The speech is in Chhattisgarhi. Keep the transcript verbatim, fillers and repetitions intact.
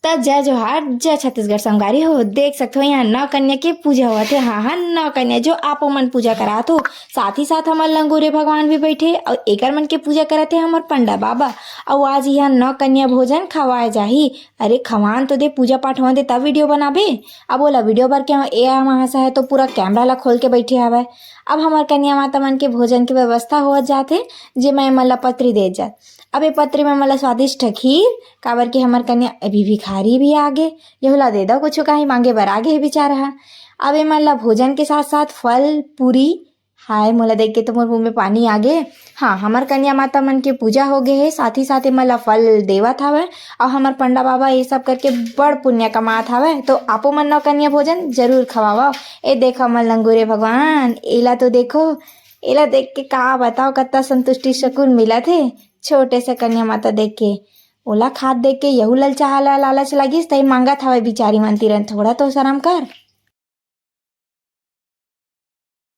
त जय जोहार, जय छत्तीसगढ़ संगवारी हो। देख सकत हो, यहाँ नौ कन्या के पूजा होवत हे। हाँ, हाँ, नौ कन्या जो आपो मन पूजा करात हो, साथ ही साथ हमर लंगूरे भगवान भी बैठे अउ एकर मन के पूजा करत हे हमर पंडा बाबा। अउ आज यहाँ नौ कन्या भोजन खवाए जाही। अरे खवान तो दे, पूजा पाठ होवत हे तब वीडियो बनाबे। अब ओला वीडियो बर के ए महाशय तो पूरा कैमरा ला खोल के बैठे हवय। अब हमर कन्या माता मन के भोजन के व्यवस्था होवत जात हे, जे मैं एमन ला पत्री देत जात। अब ए पत्री में एमन ला स्वादिष्ट खीर, काबर कि हमर कन्या अभी भिखारी भी आगे, यहू ला दे दव कुछु, काहीं मांगे बर आगे हे बेचारा ह। अब एमन ला भोजन के साथ साथ फल, पूरी, हाय, मोला देख के तो मोर मुंह में पानी आ गे। हाँ, हमर कन्या माता मन के पूजा हो गे हे, साथ ही साथ एमन ला फल देवत हवय, अउ हमर पंडा बाबा ये सब करके बड़ पुण्य कमात हवय। तो आपो मन नौ कन्या भोजन जरूर खवावव। ए देखो हमर लंगूरे भगवान, एला तो देखो, एला देख के का बताओ, कतना संतुष्टि सुकून मिलत हे। छोटे से कन्या माता देख के, ओला खात देख के यहू ललचाहा ला लालच लागिस, तई मांगत हवय बिचारी मन तीरन, थोड़ा तो शरम कर।